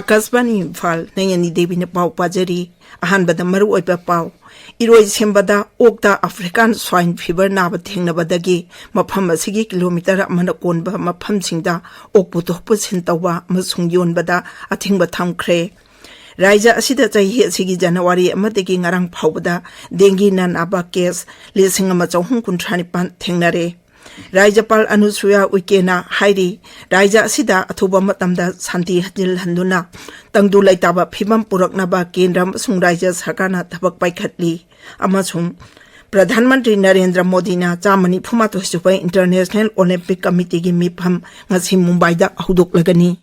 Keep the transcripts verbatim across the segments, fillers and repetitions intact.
ꯑꯀꯥꯁꯕꯥꯅꯤ ꯏꯝꯐꯥꯜ, ꯅꯌꯅꯤ ꯗꯦꯕꯤꯅ ꯄꯥꯎ ꯄꯥꯖꯔꯤ꯫ ꯑꯍꯥꯟꯕꯗ ꯃꯔꯨꯑꯣꯏꯕ ꯄꯥꯎ꯫ ꯏꯔꯣꯏ ꯁꯦꯝꯕꯗ ꯑꯣꯛꯇ African Swine Fever ꯅꯥꯕ ꯊꯦꯡꯅꯕꯗꯒꯤ ꯃꯐꯝ ꯑꯁꯤꯒꯤ ꯀꯤꯂꯣꯃꯤꯇꯔ ꯑꯃꯅ ꯀꯣꯟꯕ ꯃꯐꯝꯁꯤꯡꯗ ꯑꯣꯛ ꯄꯨꯊꯣꯛ ꯄꯨꯁꯤꯟ ꯇꯧꯕ ꯑꯃꯁꯨꯡ ꯌꯣꯟꯕꯗ ꯑꯊꯤꯡꯕ ꯊꯝꯈ꯭ꯔꯦ꯫ ꯔꯥꯖ꯭ꯌ ꯑꯁꯤꯗ ꯆꯍꯤ ꯑꯁꯤꯒꯤ ꯖꯅꯋꯥꯔꯤ ꯑꯃꯗꯒꯤ ꯉꯔꯥꯡ ꯐꯥꯎꯕꯗ dengue ꯅꯥꯅꯕ case ꯂꯤꯁꯤꯡ ꯑꯃ ꯆꯍꯨꯝ ꯀꯨꯟꯊ꯭ꯔꯥ ꯅꯤꯄꯥꯟ ꯊꯦꯡꯅꯔꯦ꯫ ꯔꯥꯖ꯭ꯌꯄꯥꯜ ꯑꯅꯨꯁꯨꯌꯥ ꯎꯏꯀꯦꯅ ꯍꯥꯏꯔꯤ, ꯔꯥꯖ꯭ꯌ ꯑꯁꯤꯗ ꯑꯊꯨꯕ ꯃꯇꯝꯗ ꯁꯥꯟꯇꯤ ꯍꯟꯖꯤꯜꯍꯟꯗꯨꯅ ꯇꯪꯗꯨ ꯂꯩꯇꯥꯕ ꯐꯤꯕꯝ ꯄꯨꯔꯛꯅꯕ ꯀꯦꯟꯗ꯭ꯔ ꯑꯃꯁꯨꯡ ꯔꯥꯖ꯭ꯌ ꯁꯔꯀꯥꯔꯅ ꯊꯕꯛ ꯄꯥꯏꯈꯠꯂꯤ꯫ ꯑꯃꯁꯨꯡ ꯄ꯭ꯔꯙꯥꯟ ꯃꯟꯇ꯭ꯔꯤ ꯅꯔꯦꯟꯗ꯭ꯔ ꯃꯣꯗꯤꯅ ꯆꯥꯝꯃ ꯅꯤꯐꯨ ꯃꯥꯊꯣꯏ ꯁꯨꯕ International Olympic Committeeꯒꯤ ꯃꯤꯐꯝ ꯉꯁꯤ ꯃꯨꯝꯕꯥꯏꯗ ꯍꯧꯗꯣꯛꯂꯒꯅꯤ꯫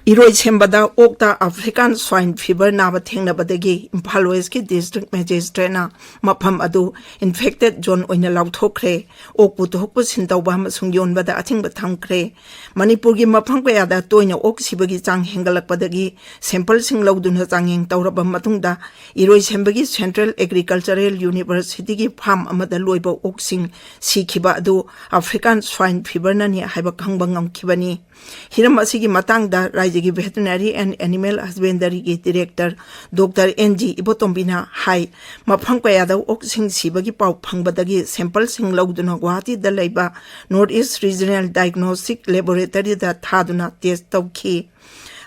ꯏꯔꯣꯏ ꯁꯦꯝꯕꯗ ꯑꯣꯛꯇ African Swine Fever ꯅꯥꯕ ꯊꯦꯡꯅꯕꯗꯒꯤ ꯏꯝꯐꯥꯜ Westꯀꯤ District Magistrateꯅ ꯃꯐꯝ ꯑꯗꯨ infected zone ꯑꯣꯏꯅ ꯂꯥꯎꯊꯣꯛꯈ꯭ꯔꯦ꯫ ꯑꯣꯛ ꯄꯨꯊꯣꯛ ꯄꯨꯁꯤꯟ ꯇꯧꯕ ꯑꯃꯁꯨꯡ ꯌꯣꯟꯕꯗ ꯑꯊꯤꯡꯕ ꯊꯝꯈ꯭ꯔꯦ꯫ ꯃꯅꯤꯄꯨꯔꯒꯤ ꯃꯐꯝ ꯀꯌꯥꯗ ꯇꯣꯏꯅ ꯑꯣꯛ ꯁꯤꯕꯒꯤ ꯆꯥꯡ ꯍꯦꯟꯒꯠꯂꯛꯄꯗꯒꯤ sampleꯁꯤꯡ ꯂꯧꯗꯨꯅ ꯆꯥꯡꯌꯦꯡ ꯇꯧꯔꯕ ꯃꯇꯨꯡꯗ ꯏꯔꯣꯏꯁꯦꯝꯕꯒꯤ Central Agricultural Universityꯒꯤ farm ꯑꯃꯗ ꯂꯣꯏꯕ ꯑꯣꯛꯁꯤꯡ ꯁꯤꯈꯤꯕ ꯑꯗꯨ African Swine Feverꯅꯅꯤ ꯍꯥꯏꯕ ꯈꯪꯕ ꯉꯝꯈꯤꯕꯅꯤ꯫ ꯍꯤꯔꯝ ꯑꯁꯤꯒꯤ ꯃꯇꯥꯡꯗ ꯔꯥꯖ꯭ꯌꯒꯤ Veterinary and Animal Husbandryꯒꯤ Director Doctor N G ꯏꯕꯣꯇꯣꯝꯕꯤꯅ ꯍꯥꯏ, ꯃꯐꯝ ꯀꯌꯥꯗ ꯑꯣꯛꯁꯤꯡ ꯁꯤꯕꯒꯤ ꯄꯥꯎ ꯐꯪꯕꯗꯒꯤ sampleꯁꯤꯡ ꯂꯧꯗꯨꯅ ꯒꯨꯋꯥꯍꯥꯇꯤꯗ ꯂꯩꯕ North East Regional Diagnostic Laboratoryꯗ ꯊꯥꯗꯨꯅ test ꯇꯧꯈꯤ꯫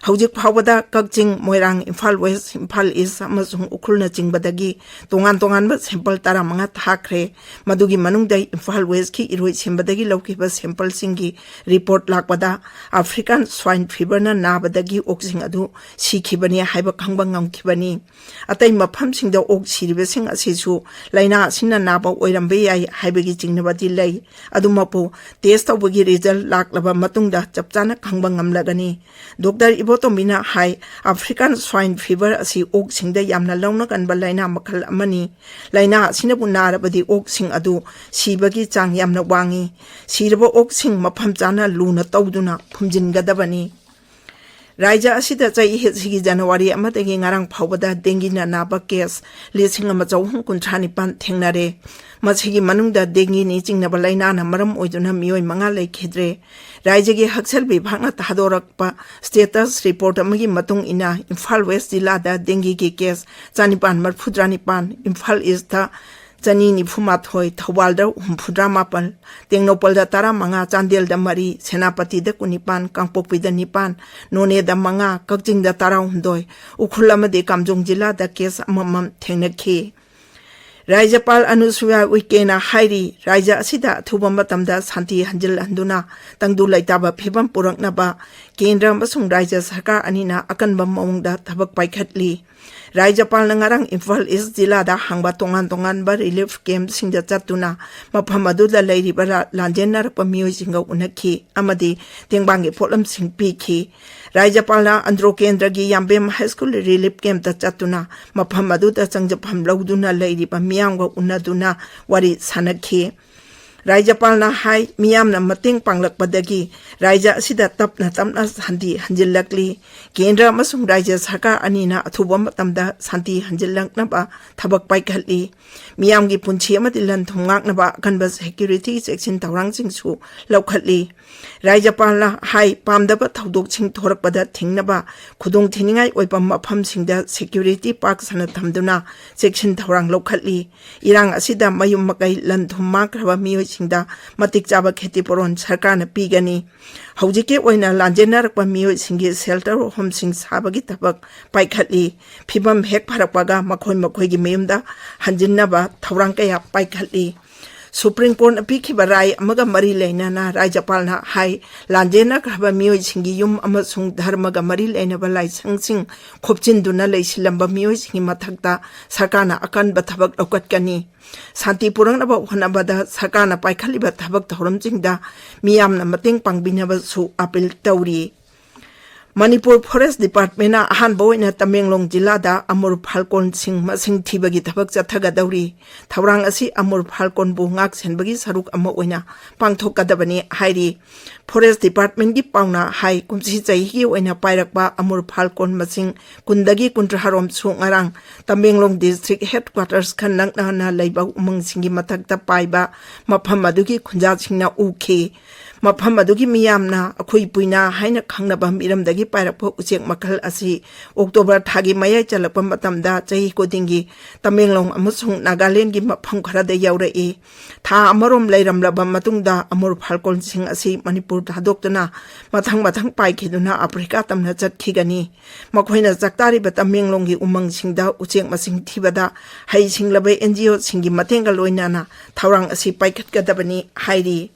ꯍꯧꯖꯤꯛ ꯐꯥꯎꯕꯗ ꯀꯛꯆꯤꯡ, ꯃꯣꯏꯔꯥꯡ, ꯏꯝꯐꯥꯜ West, ꯏꯝꯐꯥꯜ East ꯑꯃꯁꯨꯡ ꯎꯈ꯭ꯔꯨꯜꯅꯆꯤꯡꯕꯗꯒꯤ ꯇꯣꯉꯥꯟ ꯇꯣꯉꯥꯟꯕ sample ꯇꯔꯥꯃꯉꯥ ꯊꯥꯈ꯭ꯔꯦ꯫ ꯃꯗꯨꯒꯤ ꯃꯅꯨꯡꯗ ꯏꯝꯐꯥꯜ Westꯀꯤ ꯏꯔꯣꯏꯁꯦꯝꯕꯗꯒꯤ ꯂꯧꯈꯤꯕ sampleꯁꯤꯡꯒꯤ report ꯂꯥꯛꯄꯗ African Swine Feverꯅ ꯅꯥꯕꯗꯒꯤ ꯑꯣꯛꯁꯤꯡ ꯑꯗꯨ ꯁꯤꯈꯤꯕꯅꯤ ꯍꯥꯏꯕ ꯈꯪꯕ ꯉꯝꯈꯤꯕꯅꯤ꯫ ꯑꯇꯩ ꯃꯐꯝꯁꯤꯡꯗ ꯑꯣꯛ ꯁꯤꯔꯤꯕꯁꯤꯡ ꯑꯁꯤꯁꯨ ꯂꯥꯏꯅꯥ ꯑꯁꯤꯅ ꯅꯥꯕ ꯑꯣꯏꯔꯝꯕ ꯌꯥꯏ ꯍꯥꯏꯕꯒꯤ ꯆꯤꯡꯅꯕꯗꯤ ꯂꯩ꯫ ꯑꯗꯨꯃꯛꯄꯨ test ꯇꯧꯕꯒꯤ result ꯂꯥꯛꯂꯕ ꯃꯇꯨꯡꯗ ꯆꯞ ꯆꯥꯅ ꯈꯪꯕ ꯉꯝꯂꯒꯅꯤ꯫ ꯗꯣꯛꯇꯔ ꯏꯕꯣꯇꯣꯝꯕꯤꯅ ꯍꯥꯏ, African Swine Fever ꯑꯁꯤ ꯑꯣꯛꯁꯤꯡꯗ ꯌꯥꯝꯅ ꯂꯧꯅꯒꯟꯕ ꯂꯥꯏꯅꯥ ꯃꯈꯜ ꯑꯃꯅꯤ꯫ ꯂꯥꯏꯅꯥ ꯑꯁꯤꯅꯕꯨ ꯅꯥꯔꯕꯗꯤ ꯑꯣꯛꯁꯤꯡ ꯑꯗꯨ ꯁꯤꯕꯒꯤ ꯆꯥꯡ ꯌꯥꯝꯅ ꯋꯥꯡꯏ꯫ ꯁꯤꯔꯕ ꯑꯣꯛꯁꯤꯡ ꯃꯐꯝ ꯆꯥꯅ ꯂꯨꯅ ꯇꯧꯗꯨꯅ ꯐꯨꯝꯖꯤꯟꯒꯗꯕꯅꯤ꯫ ꯔꯥꯏꯖ꯭ꯌ ꯑꯁꯤꯗ ꯆꯍꯤꯁꯤꯒꯤ ꯖꯅꯋꯥꯔꯤ ꯑꯃꯗꯒꯤ ꯉꯔꯥꯡ ꯐꯥꯎꯕꯗ ꯗꯦꯡꯒꯤꯅ ꯅꯥꯕ ꯀꯦꯁ ꯂꯤꯁꯤꯡ ꯑꯃ ꯆꯍꯨꯝ ꯀꯨꯟꯊ꯭ꯔꯥ ꯅꯤꯄꯥꯟ ꯊꯦꯡꯅꯔꯦ꯫ ꯃꯁꯤꯒꯤ ꯃꯅꯨꯡꯗ ꯗꯦꯡꯒꯤꯅꯤ ꯆꯤꯡꯅꯕ ꯂꯥꯏꯅꯥꯅ ꯃꯔꯝ ꯑꯣꯏꯗꯨꯅ ꯃꯤꯑꯣꯏ ꯃꯉꯥ ꯂꯩꯈꯤꯗ꯭ꯔꯦ꯫ ꯔꯥꯏꯖ꯭ꯌꯒꯤ ꯍꯛꯁꯦꯜ ꯕꯤꯚꯥꯒꯅ ꯊꯥꯗꯣꯔꯛꯄ ꯁ꯭ꯇꯦꯇꯁ ꯔꯤꯄꯣꯔꯠ ꯑꯃꯒꯤ ꯃꯇꯨꯡ ꯏꯟꯅ, ꯏꯝꯐꯥꯜ ꯋꯦꯁ ꯖꯤꯂꯥꯗ ꯗꯦꯡꯒꯤꯒꯤ ꯀꯦꯁ ꯆꯥꯅꯤꯄꯥꯟ ꯃꯔꯤꯐꯨꯇꯔꯥ ꯅꯤꯄꯥꯟ, ꯏꯝꯐꯥꯜ ꯏꯁꯇ ꯆꯅꯤ ꯅꯤꯐꯨ ꯃꯥꯊꯣꯏ, ꯊꯧꯕꯥꯜꯗ ꯍꯨꯝꯐꯨꯇꯔꯥ ꯃꯥꯄꯜ, ꯇꯦꯡꯅꯧꯄꯜꯗ ꯇꯔꯥꯃꯉꯥ, ꯆꯥꯟꯗꯦꯜꯗ ꯃꯔꯤ, ꯁꯦꯅꯥꯄꯇꯤꯗ ꯀꯨꯟꯅꯤꯄꯥꯟ, ꯀꯥꯡꯄꯣꯛꯄꯤꯗ ꯅꯤꯄꯥꯟ, ꯅꯣꯅꯦꯗ ꯃꯉꯥ, ꯀꯛꯆꯤꯡꯗ ꯇꯔꯥꯍꯨꯝꯗꯣꯏ, ꯎꯈ꯭ꯔꯨꯜ ꯑꯃꯗꯤ ꯀꯥꯝꯖꯣꯡ ꯖꯤꯂꯥꯗ ꯀꯦꯁ ꯑꯃꯃꯝ ꯊꯦꯡꯅꯈꯤ꯫ ꯔꯥꯖ꯭ꯌꯄꯥꯜ ꯑꯅꯨꯁꯨꯌꯥ ꯎꯏꯀꯦꯅ ꯍꯥꯏꯔꯤ, ꯔꯥꯖ꯭ꯌ ꯑꯁꯤꯗ ꯑꯊꯨꯕ ꯃꯇꯝꯗ ꯁꯥꯟꯇꯤ ꯍꯟꯖꯤꯜꯍꯟꯗꯨꯅ ꯇꯪꯗꯨ ꯂꯩꯇꯥꯕ ꯐꯤꯕꯝ ꯄꯨꯔꯛꯅꯕ ꯀꯦꯟꯗ꯭ꯔ ꯑꯃꯁꯨꯡ ꯔꯥꯖ꯭ꯌ ꯁꯔꯀꯥꯔ ꯑꯅꯤꯅ ꯑꯀꯟꯕ ꯃꯑꯣꯡꯗ ꯊꯕꯛ ꯄꯥꯏꯈꯠꯂꯤ꯫ ꯔꯥꯖ꯭ꯌꯄꯥꯜꯅ ꯉꯔꯥꯡ ꯏꯝꯐꯥꯜ ꯏꯁ ꯖꯤꯂꯥꯗ ꯍꯥꯡꯕ ꯇꯣꯉꯥꯟ ꯇꯣꯉꯥꯟꯕ ꯔꯤꯂꯤꯐ ꯀꯦꯝꯞꯁꯤꯡꯗ ꯆꯠꯇꯨꯅ ꯃꯐꯝ ꯑꯗꯨꯗ ꯂꯩꯔꯤꯕ ꯂꯥ-, ꯂꯥꯟꯖꯦꯟꯅꯔꯛꯄ ꯃꯤꯑꯣꯏꯁꯤꯡꯒ ꯎꯅꯈꯤ ꯑꯃꯗꯤ ꯇꯦꯡꯕꯥꯡꯒꯤ ꯄꯣꯠꯂꯝꯁꯤꯡ ꯄꯤꯈꯤ꯫ ꯔꯥꯖ꯭ꯌꯄꯥꯜꯅ ꯑꯟꯗ꯭ꯔꯣ ꯀꯦꯟꯗ꯭ꯔꯒꯤ ꯌꯥꯝꯕꯦꯝ ꯍꯥꯏ ꯁ꯭ꯀꯨꯜ ꯔꯤꯂꯤꯐ ꯀꯦꯝꯞꯇ ꯆꯠꯇꯨꯅ ꯃꯐꯝ ꯑꯗꯨꯗ ꯆꯪꯖꯐꯝ ꯂꯧꯗꯨꯅ ꯂꯩꯔꯤꯕ ꯃꯤꯌꯥꯝꯒ ꯎꯅꯗꯨꯅ ꯋꯥꯔꯤ ꯁꯥꯅꯈꯤ꯫ ꯔꯥꯖ꯭ꯌꯄꯥꯜꯅ ꯍꯥꯏ, ꯃꯤꯌꯥꯝꯅ ꯃꯇꯦꯡ ꯄꯥꯡꯂꯛꯄꯗꯒꯤ ꯔꯥꯖ꯭ꯌ ꯑꯁꯤꯗ ꯇꯞꯅ ꯇꯞꯅ ꯁꯥꯟꯇꯤ ꯍꯟꯖꯤꯜꯂꯛꯂꯤ꯫ ꯀꯦꯟꯗ꯭ꯔ ꯑꯃꯁꯨꯡ ꯔꯥꯖ꯭ꯌ ꯁꯔꯀꯥꯔ ꯑꯅꯤꯅ ꯑꯊꯨꯕ ꯃꯇꯝꯗ ꯁꯥꯟꯇꯤ ꯍꯟꯖꯤꯜꯂꯛꯅꯕ ꯊꯕꯛ ꯄꯥꯏꯈꯠꯂꯤ꯫ ꯃꯤꯌꯥꯝꯒꯤ ꯄꯨꯟꯁꯤ ꯑꯃꯗꯤ ꯂꯟ ꯊꯨꯝ ꯉꯥꯛꯅꯕ ꯑꯀꯟꯕ ꯁꯦꯀ꯭ꯌꯨꯔꯤꯇꯤ ꯆꯦꯛꯁꯤꯟ ꯊꯧꯔꯥꯡꯁꯤꯡꯁꯨ ꯂꯧꯈꯠꯂꯤ꯫ ꯔꯥꯖ꯭ꯌꯄꯥꯜꯅ ꯍꯥꯏ, ꯄꯥꯝꯗꯕ ꯊꯧꯗꯣꯛꯁꯤꯡ ꯊꯣꯔꯛꯄꯗ ꯊꯤꯡꯅꯕ ꯈꯨꯗꯣꯡꯊꯤꯅꯤꯡꯉꯥꯏ ꯑꯣꯏꯕ ꯃꯐꯝꯁꯤꯡꯗ ꯁꯦꯀ꯭ꯌꯨꯔꯤꯇꯤ ꯄꯥꯛ ꯁꯟꯅ ꯊꯝꯗꯨꯅ ꯆꯦꯛꯁꯤꯟ ꯊꯧꯔꯥꯡ ꯂꯧꯈꯠꯂꯤ꯫ ꯏꯔꯥꯡ ꯑꯁꯤꯗ ꯃꯌꯨꯝ ꯃꯀꯩ ꯂꯟ ꯊꯨꯝ ꯃꯥꯡꯈ꯭ꯔꯕ ꯃꯤꯑꯣꯏꯁꯤꯡꯗ ꯃꯇꯤꯛ ꯆꯥꯕ ꯈꯦꯇꯤꯄꯨꯔꯣꯟ ꯁꯔꯀꯥꯔꯅ ꯄꯤꯒꯅꯤ꯫ ꯍꯧꯖꯤꯛꯀꯤ ꯑꯣꯏꯅ ꯂꯥꯟꯖꯦꯟꯅꯔꯛꯄ ꯃꯤꯑꯣꯏꯁꯤꯡꯒꯤ ꯁꯦꯜꯇꯔ ꯍꯣꯝꯁꯤꯡ ꯁꯥꯕꯒꯤ ꯊꯕꯛ ꯄꯥꯏꯈꯠꯂꯤ꯫ ꯐꯤꯕꯝ ꯍꯦꯛ ꯐꯔꯛꯄꯒ ꯃꯈꯣꯏ ꯃꯈꯣꯏꯒꯤ ꯃꯌꯨꯝꯗ ꯍꯟꯖꯤꯟꯅꯕ ꯊꯧꯔꯥꯡ ꯀꯌꯥ ꯄꯥꯏꯈꯠꯂꯤ꯫ ꯁꯨꯄ꯭ꯔꯤꯝ ꯀꯣꯔꯠꯅ ꯄꯤꯈꯤꯕ ꯔꯥꯏ ꯑꯃꯒ ꯃꯔꯤ ꯂꯩꯅꯅ ꯔꯥꯖ꯭ꯌꯄꯥꯜꯅ ꯍꯥꯏ, ꯂꯥꯟꯖꯦꯟꯅꯈ꯭ꯔꯕ ꯃꯤꯑꯣꯏꯁꯤꯡꯒꯤ ꯌꯨꯝ ꯑꯃꯁꯨꯡ ꯙꯔꯃꯒ ꯃꯔꯤ ꯂꯩꯅꯕ ꯂꯥꯏꯁꯪꯁꯤꯡ ꯈꯣꯞꯆꯤꯟꯗꯨꯅ ꯂꯩꯁꯤꯜꯂꯝꯕ ꯃꯤꯑꯣꯏꯁꯤꯡꯒꯤ ꯃꯊꯛꯇ ꯁꯔꯀꯥꯔꯅ ꯑꯀꯟꯕ ꯊꯕꯛ ꯂꯧꯈꯠꯀꯅꯤ꯫ ꯁꯥꯟꯇꯤ ꯄꯨꯔꯛꯅꯕ ꯍꯣꯠꯅꯕꯗ ꯁꯔꯀꯥꯔꯅ ꯄꯥꯏꯈꯠꯂꯤꯕ ꯊꯕꯛ ꯊꯧꯔꯝꯁꯤꯡꯗ ꯃꯤꯌꯥꯝꯅ ꯃꯇꯦꯡ ꯄꯥꯡꯕꯤꯅꯕꯁꯨ ꯑꯥꯄꯤꯜ ꯇꯧꯔꯤ꯫ ꯃꯅꯤꯄꯨꯔ ꯐꯣꯔꯦꯁ ꯗꯤꯄꯥꯔꯠꯃꯦꯟꯅ ꯑꯍꯥꯟꯕ ꯑꯣꯏꯅ ꯇꯃꯦꯡꯂꯣꯡ ꯖꯤꯂꯥꯗ ꯑꯃꯨꯔ ꯐꯥꯜꯀꯣꯟꯁꯤꯡ ꯃꯁꯤꯡ ꯊꯤꯕꯒꯤ ꯊꯕꯛ ꯆꯠꯊꯒꯗꯧꯔꯤ꯫ ꯊꯧꯔꯥꯡ ꯑꯁꯤ ꯑꯃꯨꯔ ꯐꯥꯜꯀꯣꯟꯕꯨ ꯉꯥꯛ ꯁꯦꯟꯕꯒꯤ ꯁꯔꯨꯛ ꯑꯃ ꯑꯣꯏꯅ ꯄꯥꯡꯊꯣꯛꯀꯗꯕꯅꯤ ꯍꯥꯏꯔꯤ꯫ ꯐꯣꯔꯦꯁ ꯗꯤꯄꯥꯔꯠꯃꯦꯟꯒꯤ ꯄꯥꯎꯅ ꯍꯥꯏ, ꯀꯨꯝꯁꯤ ꯆꯍꯤꯒꯤ ꯑꯣꯏꯅ ꯄꯥꯏꯔꯛꯄ ꯑꯃꯨꯔ ꯐꯥꯜꯀꯣꯟ ꯃꯁꯤꯡ ꯀꯨꯟꯗꯒꯤ ꯀꯨꯟꯊ꯭ꯔꯥꯔꯣꯝꯁꯨ ꯉꯔꯥꯡ ꯇꯃꯦꯡꯂꯣꯡ ꯗꯤꯁꯇ꯭ꯔꯤꯛ ꯍꯦꯗꯀ꯭ꯋꯥꯇꯔꯁꯀ ꯅꯛꯅꯅ ꯂꯩꯕ ꯎꯃꯪꯁꯤꯡꯒꯤ ꯃꯊꯛꯇ ꯄꯥꯏꯕ ꯃꯐꯝ ꯑꯗꯨꯒꯤ ꯈꯨꯟꯖꯥꯁꯤꯡꯅ ꯎꯈꯤ꯫ ꯃꯐꯝ ꯑꯗꯨꯒꯤ ꯃꯤꯌꯥꯝꯅ ꯑꯩꯈꯣꯏ ꯄꯨꯏꯅ ꯍꯥꯏꯅ ꯈꯪꯅꯕ ꯃꯤꯔꯝꯗꯒꯤ ꯄꯥꯏꯔꯛꯄ ꯎꯆꯦꯛ ꯃꯈꯜ ꯑꯁꯤ ꯑꯣꯛꯇꯣꯕꯔ ꯊꯥꯒꯤ ꯃꯌꯥꯏ ꯆꯜꯂꯛꯄ ꯃꯇꯝꯗ ꯆꯍꯤ ꯈꯨꯗꯤꯡꯒꯤ ꯇꯃꯦꯡꯂꯣꯡ ꯑꯃꯁꯨꯡ ꯅꯥꯒꯥꯂꯦꯟꯒꯤ ꯃꯐꯝ ꯈꯔꯗ ꯌꯧꯔꯛꯏ꯫ ꯊꯥ ꯑꯃꯔꯣꯝ ꯂꯩꯔꯝꯂꯕ ꯃꯇꯨꯡꯗ ꯑꯃꯨꯔ ꯐꯥꯜꯀꯣꯟꯁꯤꯡ ꯑꯁꯤ ꯃꯅꯤꯄꯨꯔ ꯊꯥꯗꯣꯛꯇꯨꯅ ꯃꯊꯪ ꯃꯊꯪ ꯄꯥꯏꯈꯤꯗꯨꯅ ꯑꯐ꯭ꯔꯤꯀꯥ ꯇꯝꯅ ꯆꯠꯈꯤꯒꯅꯤ꯫ ꯃꯈꯣꯏꯅ ꯆꯥꯛꯇꯥꯔꯤꯕ ꯇꯃꯦꯡꯂꯣꯡꯒꯤ ꯎꯃꯪꯁꯤꯡꯗ ꯎꯆꯦꯛ ꯃꯁꯤꯡ ꯊꯤꯕꯗ ꯍꯩꯁꯤꯡꯂꯕ ꯑꯦꯟ ꯖꯤ ꯑꯣꯁꯤꯡꯒꯤ ꯃꯇꯦꯡꯒ ꯂꯣꯏꯅꯅ ꯊꯧꯔꯥꯡ ꯑꯁꯤ ꯄꯥꯏꯈꯠꯀꯗꯕꯅꯤ ꯍꯥꯏꯔꯤ꯫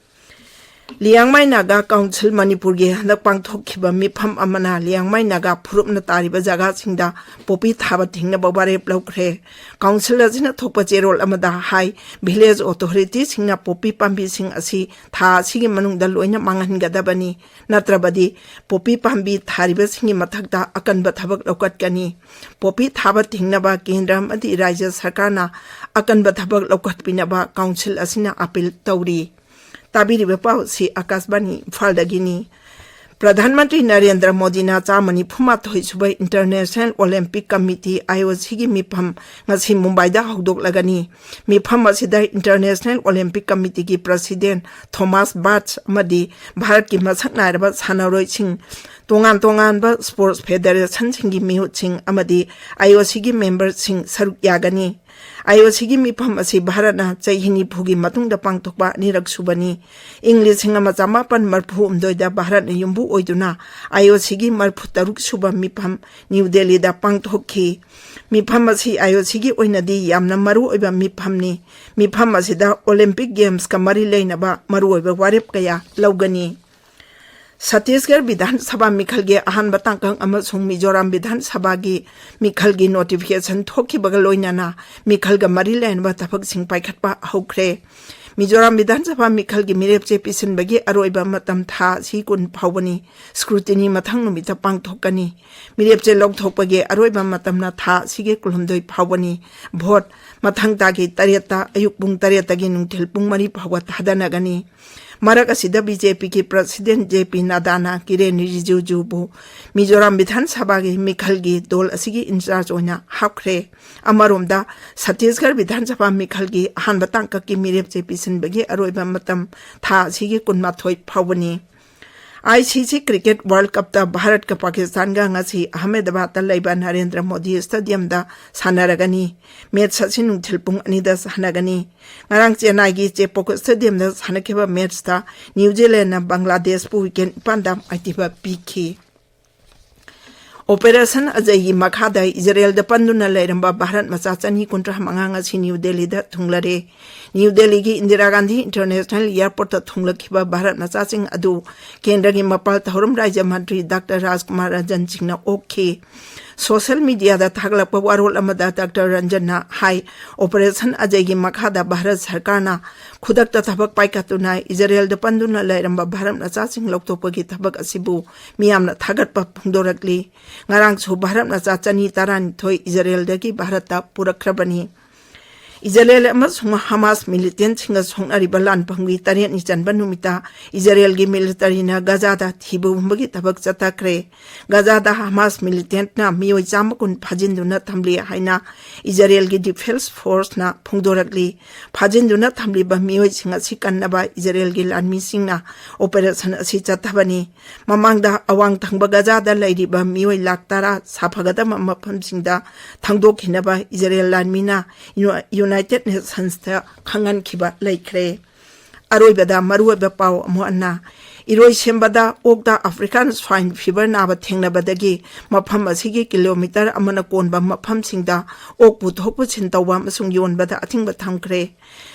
ꯂꯤꯌꯥꯡꯃꯥꯏ ꯅꯥꯒꯥ ꯀꯥꯎꯟꯁꯤꯜ ꯃꯅꯤꯄꯨꯔꯒꯤ ꯍꯟꯗꯛ ꯄꯥꯡꯊꯣꯛꯈꯤꯕ ꯃꯤꯐꯝ ꯑꯃꯅ ꯂꯤꯌꯥꯡꯃꯥꯏ ꯅꯥꯒꯥ ꯐꯨꯔꯨꯞꯅ ꯇꯥꯔꯤꯕ ꯖꯒꯥꯁꯤꯡꯗ ꯄꯣꯄꯤ ꯊꯥꯕ ꯊꯤꯡꯅꯕ ꯋꯥꯔꯦꯞ ꯂꯧꯈ꯭ꯔꯦ꯫ ꯀꯥꯎꯟꯁꯤꯜ ꯑꯁꯤꯅ ꯊꯣꯛꯄ ꯆꯦꯔꯣꯜ ꯑꯃꯗ ꯍꯥꯏ, ꯚꯤꯂꯦꯖ ꯑꯣꯊꯣꯔꯤꯇꯤꯁꯤꯡꯅ ꯄꯣꯄꯤ ꯄꯥꯝꯕꯤꯁꯤꯡ ꯑꯁꯤ ꯊꯥ ꯑꯁꯤꯒꯤ ꯃꯅꯨꯡꯗ ꯂꯣꯏꯅ ꯃꯥꯡꯍꯟꯒꯗꯕꯅꯤ, ꯅꯠꯇ꯭ꯔꯕꯗꯤ ꯄꯣꯄꯤ ꯄꯥꯝꯕꯤ ꯊꯥꯔꯤꯕꯁꯤꯡꯒꯤ ꯃꯊꯛꯇ ꯑꯀꯟꯕ ꯊꯕꯛ ꯂꯧꯈꯠꯀꯅꯤ꯫ ꯄꯣꯄꯤ ꯊꯥꯕ ꯊꯤꯡꯅꯕ ꯀꯦꯟꯗ꯭ꯔ ꯑꯃꯗꯤ ꯔꯥꯖ꯭ꯌ ꯁꯔꯀꯥꯔꯅ ꯑꯀꯟꯕ ꯊꯕꯛ ꯂꯧꯈꯠꯄꯤꯅꯕ ꯀꯥꯎꯟꯁꯤꯜ ꯑꯁꯤꯅ ꯑꯄꯤꯜ ꯇꯧꯔꯤ꯫ ꯇꯥꯕꯤꯔꯤꯕ ꯄꯥꯎ ꯑꯁꯤ ꯑꯀꯥꯁꯕꯥꯅꯤ ꯏꯝꯐꯥꯜꯗꯒꯤꯅꯤ꯫ ꯄ꯭ꯔꯙꯥꯟ ꯃꯟꯇ꯭ꯔꯤ ꯅꯔꯦꯟꯗ꯭ꯔ ꯃꯣꯗꯤꯅ ꯆꯥꯝꯃ ꯅꯤꯐꯨ ꯃꯥꯊꯣꯏ ꯁꯨꯕ international Olympic committee, I O ꯁꯤꯒꯤ ꯃꯤꯐꯝ ꯉꯁꯤ ꯃꯨꯝꯕꯥꯏꯗ ꯍꯧꯗꯣꯛꯂꯒꯅꯤ꯫ ꯃꯤꯐꯝ ꯑꯁꯤꯗ ꯏꯟꯇꯔꯅꯦꯁꯅꯦꯜ ꯑꯣꯂꯦꯝꯄꯤꯛ ꯀꯃꯤꯇꯤꯒꯤ ꯄ꯭ꯔꯁꯤꯗꯦꯟ ꯊꯣꯃꯥꯁ ꯕꯥꯆ ꯑꯃꯗꯤ ꯚꯥꯔꯠꯀꯤ ꯃꯁꯛ ꯅꯥꯏꯔꯕ ꯁꯥꯟꯅꯔꯣꯏꯁꯤꯡ, ꯇꯣꯉꯥꯟ ꯇꯣꯉꯥꯟꯕ ꯁ꯭ꯄꯣꯔꯠꯁ ꯐꯦꯗꯔꯦꯁꯟꯁꯤꯡꯒꯤ ꯃꯤꯍꯨꯠꯁꯤꯡ ꯑꯃꯗꯤ ꯑꯥꯏ ꯑꯣ ꯁꯤꯒꯤ ꯃꯦꯝꯕꯔꯁꯤꯡ ꯁꯔꯨꯛ ꯌꯥꯒꯅꯤ꯫ ꯑꯥꯏ ꯑꯣ ꯁꯤꯒꯤ ꯃꯤꯐꯝ ꯑꯁꯤ ꯚꯥꯔꯠꯅ ꯆꯍꯤ ꯅꯤꯐꯨꯒꯤ ꯃꯇꯨꯡꯗ ꯄꯥꯡꯊꯣꯛꯄ ꯑꯅꯤꯔꯛ ꯁꯨꯕꯅꯤ꯫ ꯏꯪ ꯂꯤꯁꯤꯡ ꯑꯃ ꯆꯃꯥꯄꯟ ꯃꯔꯤꯐꯨ ꯍꯨꯝꯗꯣꯏꯗ ꯚꯥꯔꯠꯅ ꯌꯨꯝꯕꯨ ꯑꯣꯏꯗꯨꯅ ꯑꯥꯏ ꯑꯣ ꯁꯤꯒꯤ ꯃꯔꯤꯐꯨ ꯇꯔꯨꯛ ꯁꯨꯕ ꯃꯤꯐꯝ ꯅ꯭ꯌꯨ ꯗꯦꯜꯂꯤꯗ ꯄꯥꯡꯊꯣꯛꯈꯤ꯫ ꯃꯤꯐꯝ ꯑꯁꯤ ꯑꯥꯏ ꯑꯣ ꯁꯤꯒꯤ ꯑꯣꯏꯅꯗꯤ ꯌꯥꯝꯅ ꯃꯔꯨ ꯑꯣꯏꯕ ꯃꯤꯐꯝꯅꯤ꯫ ꯃꯤꯐꯝ ꯑꯁꯤꯗ ꯑꯣꯂꯦꯝꯄꯤꯛ ꯒꯦꯝꯁꯀ ꯃꯔꯤ ꯂꯩꯅꯕ ꯃꯔꯨꯑꯣꯏꯕ ꯋꯥꯔꯦꯞ ꯀꯌꯥ ꯂꯧꯒꯅꯤ꯫ ꯁꯠꯇꯤꯁꯒꯔ ꯕꯤꯙꯥꯟ ꯁꯚꯥ ꯃꯤꯈꯜꯒꯤ ꯑꯍꯥꯟꯕ ꯇꯥꯡꯀꯛ ꯑꯃꯁꯨꯡ ꯃꯤꯖꯣꯔꯥꯝ ꯕꯤꯙꯥꯟ ꯁꯚꯥꯒꯤ ꯃꯤꯈꯜꯒꯤ ꯅꯣꯇꯤꯐꯤꯀꯦꯁꯟ ꯊꯣꯛꯈꯤꯕꯒ ꯂꯣꯏꯅꯅ ꯃꯤꯈꯜꯒ ꯃꯔꯤ ꯂꯩꯅꯕ ꯊꯕꯛꯁꯤꯡ ꯄꯥꯏꯈꯠꯄ ꯍꯧꯈ꯭ꯔꯦ꯫ ꯃꯤꯖꯣꯔꯥꯝ ꯕꯤꯙꯥꯟ ꯁꯚꯥ ꯃꯤꯈꯜꯒꯤ ꯃꯤꯔꯦꯞꯆꯦ ꯄꯤꯁꯤꯟꯕꯒꯤ ꯑꯔꯣꯏꯕ ꯃꯇꯝ ꯊꯥ ꯑꯁꯤ ꯀꯨꯟ ꯐꯥꯎꯕꯅꯤ꯫ Scrutiny ꯃꯊꯪ ꯅꯨꯃꯤꯠꯇ ꯄꯥꯡꯊꯣꯛꯀꯅꯤ꯫ ꯃꯤꯔꯦꯞꯆꯦ ꯂꯧꯊꯣꯛꯄꯒꯤ ꯑꯔꯣꯏꯕ ꯃꯇꯝꯅ ꯊꯥ ꯑꯁꯤꯒꯤ ꯀꯨꯟꯍꯨꯝꯗꯣꯏ ꯐꯥꯎꯕꯅꯤ꯫ Vote ꯃꯊꯪ ꯊꯥꯒꯤ ꯇꯔꯦꯠꯇ ꯑꯌꯨꯛ ꯄꯨꯡ ꯇꯔꯦꯠꯇꯒꯤ ꯅꯨꯡꯊꯤꯜ ꯄꯨꯡ ꯃꯔꯤ ꯐꯥꯎꯕ ꯊꯥꯗꯅꯒꯅꯤ꯫ ꯃꯔꯛ ꯑꯁꯤꯗ BJPꯒꯤ President JP ꯅꯥꯗꯥꯅ ꯀꯤꯔꯦꯟ ꯔꯤꯖꯤꯖꯨꯕꯨ ꯃꯤꯖꯣꯔꯥꯝ ꯕꯤꯙꯥꯟ ꯁꯚꯥꯒꯤ ꯃꯤꯈꯜꯒꯤ ꯗꯣꯜ ꯑꯁꯤꯒꯤ in charge ꯑꯣꯏꯅ ꯍꯥꯞꯈ꯭ꯔꯦ꯫ ꯑꯃꯔꯣꯝꯗ, ꯁꯠꯇꯤꯁꯒꯔ ꯕꯤꯙꯥꯟ ꯁꯚꯥ ꯃꯤꯈꯜꯒꯤ ꯑꯍꯥꯟꯕ ꯇꯥꯡꯀꯛꯀꯤ ꯃꯤꯔꯦꯞꯆꯦ ꯄꯤꯁꯤꯟꯕꯒꯤ ꯑꯔꯣꯏꯕ ꯃꯇꯝ ꯊꯥ ꯑꯁꯤꯒꯤ ꯀꯨꯟꯃꯥꯊꯣꯏ ꯐꯥꯎꯕꯅꯤ꯫ ICC Cricket World Cupꯇ ꯚꯥꯔꯠꯀ ꯄꯥꯀꯤꯁꯇꯥꯟꯒ ꯉꯁꯤ ꯑꯍꯃꯦꯗꯕꯥꯗꯇ ꯂꯩꯕ ꯅꯔꯦꯟꯗ꯭ꯔ ꯃꯣꯗꯤ Stadiumꯗ ꯁꯥꯟꯅꯔꯒꯅꯤ꯫ Match ꯑꯁꯤ ꯅꯨꯡꯊꯤꯜ ꯄꯨꯡ ꯑꯅꯤꯗ ꯁꯥꯟꯅꯒꯅꯤ꯫ ꯉꯔꯥꯡ ꯆꯦꯟꯅꯥꯏꯒꯤ ꯆꯦꯄꯣꯛ Stadiumꯗ ꯁꯥꯟꯅꯈꯤꯕ matchꯇ ꯅ꯭ꯌꯨ ꯖꯤꯂꯦꯟꯅ ꯕꯪꯒ꯭ꯂꯥꯗꯦꯁꯄꯨ wicket ꯅꯤꯄꯥꯟꯗ ꯃꯥꯏꯊꯤꯕ ꯄꯤꯈꯤ꯫ Operation ꯑꯖꯩꯒꯤ ꯃꯈꯥꯗ ꯏꯖꯔꯦꯜꯗ ꯄꯟꯗꯨꯅ ꯂꯩꯔꯝꯕ ꯚꯥꯔꯠ ꯃꯆꯥ ꯆꯅꯤ ꯀꯨꯟꯊ꯭ꯔꯥ ꯃꯉꯥ ꯉꯁꯤ ꯅ꯭ꯌꯨ ꯗꯦꯜꯂꯤꯗ ꯊꯨꯡꯂꯔꯦ꯫ ꯅ꯭ꯌꯨ ꯗꯦꯜꯂꯤꯒꯤ ꯏꯟꯗꯤꯔꯥ ꯒꯥꯟꯙꯤ International Airportꯇ ꯊꯨꯡꯂꯈꯤꯕ ꯚꯥꯔꯠ ꯃꯆꯥꯁꯤꯡ ꯑꯗꯨ ꯀꯦꯟꯗ꯭ꯔꯒꯤ ꯃꯄꯥꯜ ꯊꯧꯔꯝ ꯔꯥꯖ꯭ꯌ ꯃꯟꯇ꯭ꯔꯤ ꯗꯥꯛꯇꯔ ꯔꯥꯖꯀꯨꯃꯥꯔ ꯔꯟꯖꯟ ꯁꯤꯡꯅ ꯑꯣꯛꯈꯤ꯫ Social mediaꯗ ꯊꯥꯒꯠꯂꯛꯄ ꯋꯥꯔꯣꯜ ꯑꯃꯗ ꯗꯥꯛꯇꯔ ꯔꯟꯖꯟꯅ ꯍꯥꯏ, Operation ꯑꯖꯩꯒꯤ ꯃꯈꯥꯗ ꯚꯥꯔꯠ ꯁꯔꯀꯥꯔꯅ ꯈꯨꯗꯛꯇ ꯊꯕꯛ ꯄꯥꯏꯈꯠꯇꯨꯅ ꯏꯖꯔꯦꯜꯗ ꯄꯟꯗꯨꯅ ꯂꯩꯔꯝꯕ ꯚꯥꯔꯠ ꯃꯆꯥꯁꯤꯡ ꯂꯧꯊꯣꯛꯄꯒꯤ ꯊꯕꯛ ꯑꯁꯤꯕꯨ ꯃꯤꯌꯥꯝꯅ ꯊꯥꯒꯠꯄ ꯐꯣꯡꯗꯣꯔꯛꯂꯤ꯫ ꯉꯔꯥꯡꯁꯨ ꯚꯥꯔꯠ ꯃꯆꯥ ꯆꯅꯤ ꯇꯔꯥꯅꯤꯊꯣꯏ ꯏꯖꯔꯦꯜꯗꯒꯤ ꯚꯥꯔꯠꯇ ꯄꯨꯔꯛꯈ꯭ꯔꯕꯅꯤ꯫ ꯏꯖꯔꯦꯜ ꯑꯃꯁꯨꯡ ꯍꯃꯥꯁ militantꯁꯤꯡꯒ ꯁꯣꯛꯅꯔꯤꯕ ꯂꯥꯟꯐꯝꯒꯤ ꯇꯔꯦꯠꯅꯤ ꯆꯟꯕ ꯅꯨꯃꯤꯠꯇ ꯏꯖꯔꯦꯜꯒꯤ militaryꯅ ꯒꯖꯥꯗ ꯊꯤꯕ ꯍꯨꯝꯕꯒꯤ ꯊꯕꯛ ꯆꯠꯊꯈ꯭ꯔꯦ꯫ ꯒꯖꯥꯗ ꯍꯃꯥꯁ militantꯅ ꯃꯤꯑꯣꯏ ꯆꯥꯝꯃ ꯀꯨꯟ ꯐꯥꯖꯤꯟꯗꯨꯅ ꯊꯝꯂꯤ ꯍꯥꯏꯅ ꯏꯖꯔꯦꯜꯒꯤ Defense Forceꯅ ꯐꯣꯡꯗꯣꯔꯛꯂꯤ꯫ ꯐꯥꯖꯤꯟꯗꯨꯅ ꯊꯝꯂꯤꯕ ꯃꯤꯑꯣꯏꯁꯤꯡ ꯑꯁꯤ ꯀꯟꯅꯕ ꯏꯖꯔꯦꯜꯒꯤ ꯂꯥꯟꯃꯤꯁꯤꯡꯅ operation ꯑꯁꯤ ꯆꯠꯊꯕꯅꯤ꯫ ꯃꯃꯥꯡꯗ ꯑꯋꯥꯡ ꯊꯪꯕ ꯒꯖꯥꯗ ꯂꯩꯔꯤꯕ ꯃꯤꯑꯣꯏ ꯂꯥꯈ ꯇꯔꯥ ꯁꯥꯐꯒꯗꯕ ꯃꯐꯝꯁꯤꯡꯗ ꯊꯪꯗꯣꯛꯈꯤꯅꯕ ꯏꯖꯔꯦꯜ ꯂꯥꯟꯃꯤꯅ ꯌꯨ-, United Nationsꯇ ꯈꯪꯍꯟꯈꯤꯕ ꯂꯩꯈ꯭ꯔꯦ꯫ ꯑꯔꯣꯏꯕꯗ ꯃꯔꯨꯑꯣꯏꯕ ꯄꯥꯎ ꯑꯃꯨꯛ ꯍꯟꯅ꯫ ꯏꯔꯣꯏꯁꯦꯝꯕꯗ ꯑꯣꯛꯇ African Swine Fever ꯅꯥꯕ ꯊꯦꯡꯅꯕꯗꯒꯤ ꯃꯐꯝ ꯑꯁꯤꯒꯤ kilometre ꯑꯃꯅ ꯀꯣꯟꯕ ꯃꯐꯝꯁꯤꯡꯗ ꯑꯣꯛ ꯄꯨꯊꯣꯛ ꯄꯨꯁꯤꯟ ꯇꯧꯕ ꯑꯃꯁꯨꯡ ꯌꯣꯟꯕꯗ ꯑꯊꯤꯡꯕ ꯊꯝꯈ꯭ꯔꯦ꯫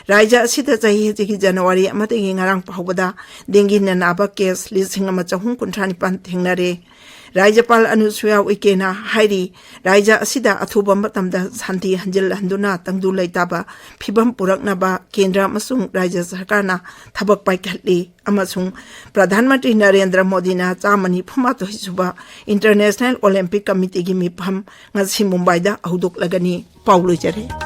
ꯔꯥꯖ꯭ꯌ ꯑꯁꯤꯗ ꯆꯍꯤ ꯑꯁꯤꯒꯤ ꯖꯅꯋꯥꯔꯤ ꯑꯃꯗꯒꯤ ꯉꯔꯥꯡ ꯐꯥꯎꯕꯗ dengueꯅ ꯅꯥꯕ case ꯂꯤꯁꯤꯡ ꯑꯃ ꯆꯍꯨꯝ ꯀꯨꯟꯊ꯭ꯔꯥ ꯅꯤꯄꯥꯟ ꯊꯦꯡꯅꯔꯦ꯫ ꯔꯥꯖ꯭ꯌꯄꯥꯜ ꯑꯅꯨꯁꯨꯌꯥ ꯎꯏꯀꯦꯅ ꯍꯥꯏꯔꯤ, ꯔꯥꯖ꯭ꯌ ꯑꯁꯤꯗ ꯑꯊꯨꯕ ꯃꯇꯝꯗ ꯁꯥꯟꯇꯤ ꯍꯟꯖꯤꯜꯍꯟꯗꯨꯅ ꯇꯪꯗꯨ ꯂꯩꯇꯥꯕ ꯐꯤꯕꯝ ꯄꯨꯔꯛꯅꯕ ꯀꯦꯟꯗ꯭ꯔ ꯑꯃꯁꯨꯡ ꯔꯥꯖ꯭ꯌ ꯁꯔꯀꯥꯔꯅ ꯊꯕꯛ ꯄꯥꯏꯈꯠꯂꯤ ꯑꯃꯁꯨꯡ ꯄ꯭ꯔꯙꯥꯟ ꯃꯟꯇ꯭ꯔꯤ ꯅꯔꯦꯟꯗ꯭ꯔ ꯃꯣꯗꯤꯅ ꯆꯥꯝꯃ ꯅꯤꯐꯨ ꯃꯥꯊꯣꯏ ꯁꯨꯕ ꯏꯟꯇꯔꯅꯦꯁꯅꯦꯜ ꯑꯣꯂꯦꯝꯄꯤꯛ ꯀꯃꯤꯇꯤꯒꯤ ꯃꯤꯐꯝ ꯉꯁꯤ ꯃꯨꯝꯕꯥꯏꯗ ꯍꯧꯗꯣꯛꯂꯒꯅꯤ꯫ ꯄꯥꯎ ꯂꯣꯏꯖꯔꯦ꯫